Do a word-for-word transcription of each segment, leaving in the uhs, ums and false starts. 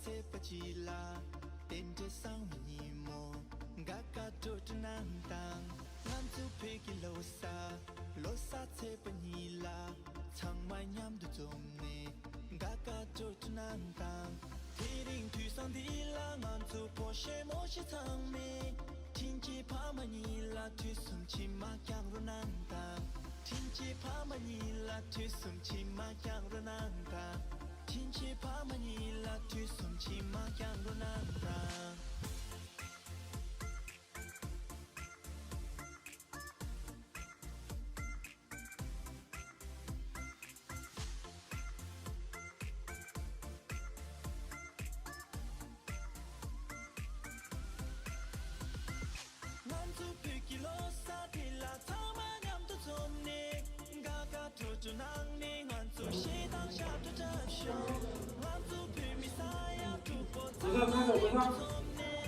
ཚེས་པ་གཅིག་ལ་རྟེན་འབྲེལ་བཟང་མོ་ཉིན་མོ། དགའ་དགའ་སྤྲོ་སྤྲོ་གནང་དང་། ང་ཚོ་བོད་ཀྱི་ལོ་གསར། ལོ་གསར་ཚེས་པ་གཉིས་ལ། ཚང་མ་མཉམ་དུ་འཛོམས་ནས། དགའ་དགའ་སྤྲོ་སྤྲོ་གནང་དང་། དེ་རིང་དུས་བཟང་འདི་ལ་ང་ཚོ་ཕོ་གཞོན་མོ་གཞོན་ཚང་མས། དྲིན་ཆེན་ཕ་མ་གཉིས་ལ་དུས་གསུམ་མཆི་མ་བསྐྱངས་རོགས་གནང་དང་། དྲིན་ཆེན་ཕ་མ་གཉིས་ལ་དུས་གསུམ་མཆི་མ་བསྐྱངས་རོགས་གནང་དང་། དྲིན་ཆེན་ཕ་མ་གཉིས་ལ་དུས་གསུམ་མཆི་མ་བསྐྱངས་རོགས་གནང་དང་། ང་ཚོ་བོད་ཀྱི་ལོ་གསར་དེ་ལ་ཚང་མ་མཉམ་དུ་འཛོམས་ནས། དགའ་དགའ་སྤྲོ་སྤྲོ་གནང་ནས། ང་ཚོ་གཞས་དང་ཞབས་བྲོ་འཁྲབ་ཤོག་ང་ཚོ་བོད་མི་ས་ཡ་དྲུག་པོ་ཚང་མ་མཉམ་དུ་འཛོམས་ནས།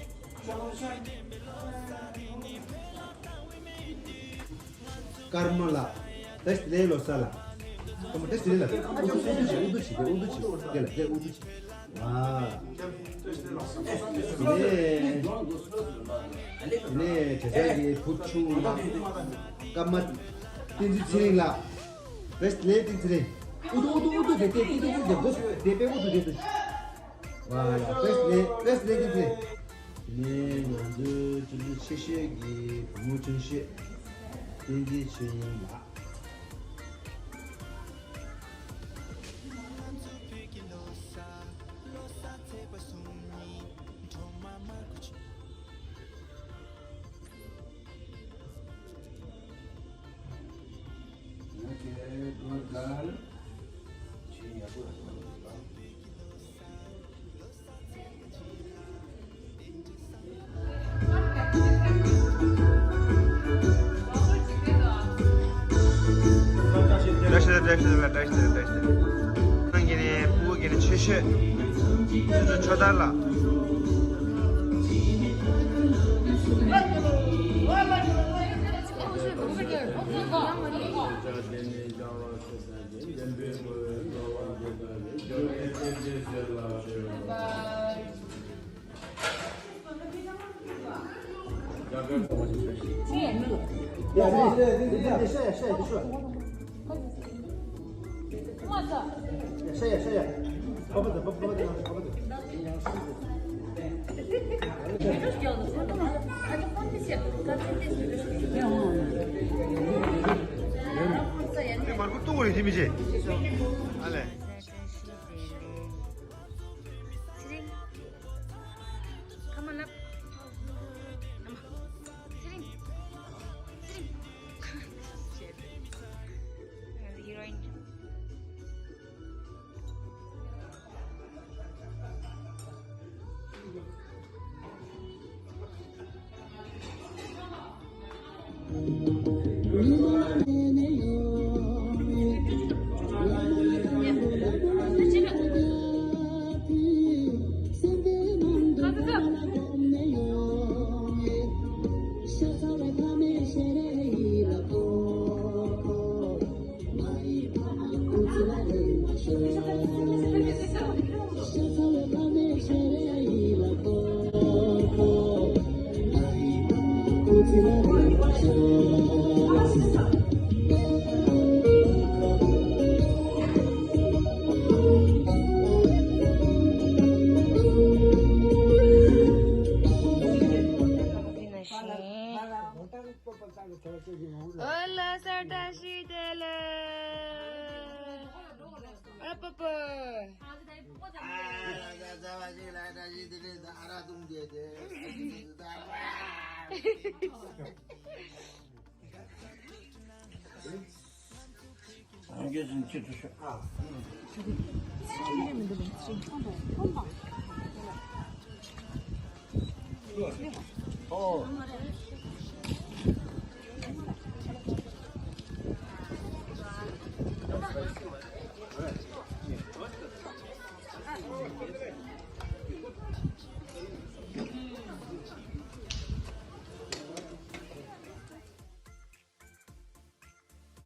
ཀརྨ་ལགས། བཀྲ་ཤིས་བདེ་ལེགས། ལོ་གསར་ལ། ཀརྨ་བཀྲ་ཤིས་བདེ་ལེགས་ལ། ཨུ་ཏུ་ཆི། ཨུ་ཏུ་ཆི། ཨུ་ཏུ་ཆི། ཨུ་ཏུ་ཆི། ཨུ་ཏུ་ཆི། ཨ། དེ་ནས། དེ་ནས་དྲ་ཚགས་ཀྱི་བུ་ཆུང་ལགས། ཀརྨ་བསྟན་འཛིན་ཚེ་རིང་ལགས། བཀྲ་ཤིས་བདེ་ལེགས་བསྟན་འཛིན་ཚེ་རིང་། ཨུ་ཏུ། ཨུ་ཏུ། ཨུ་ཏུ། དེ་དེ། ཨུ་ཏུ། ཨུ་ཏུ། དེ་སྒོ་དེ་པད་མོ་དུ་དེ་དུ། ཝ་ཡ། བཀྲ་ཤིས་བདེ་ལེགས། བཀྲ་ཤིས་བདེ་ལེགས། དེ་ནས་ང་ཚོའི་སྤྱི་འཐུས་ཆེ་ཤོས་ཀྱི་བུ་མོ་ཆུང་ཤོས་བསྟན་འཛིན་ཆོས་དབྱིངས་ལགས། བཀྲ་ཤིས་བདེ་ལེགས། བཀྲ་ཤིས་བདེ་ལེགས། བཀྲ་ཤིས་བདེ་ལེགས། བཀྲ་ཤིས་བདེ་ལེགས། ཁྱེད་རང་གི་ནི་ཕྲུ་གུ་གི་ནི་ཆེ་ཤོས་ཆུ་ཚོད་ཆོས་དར་ལགས། དེ་མར་ཁུ་ཏུ་གོ་རེ་ཐི་མི་ཆེ། ཨ་ལེ། ཚེ་རིང་། ཁ་མ་ལབ། ཨ་མ། ཚེ་རིང་། ཚེ་རིང་། ང་ཚོ་ཧི་རོ་ཨིན། ཨོ་ལ་སར་བཀྲ་ཤིས་བདེ་ལེགས། ཨ་པ་པ།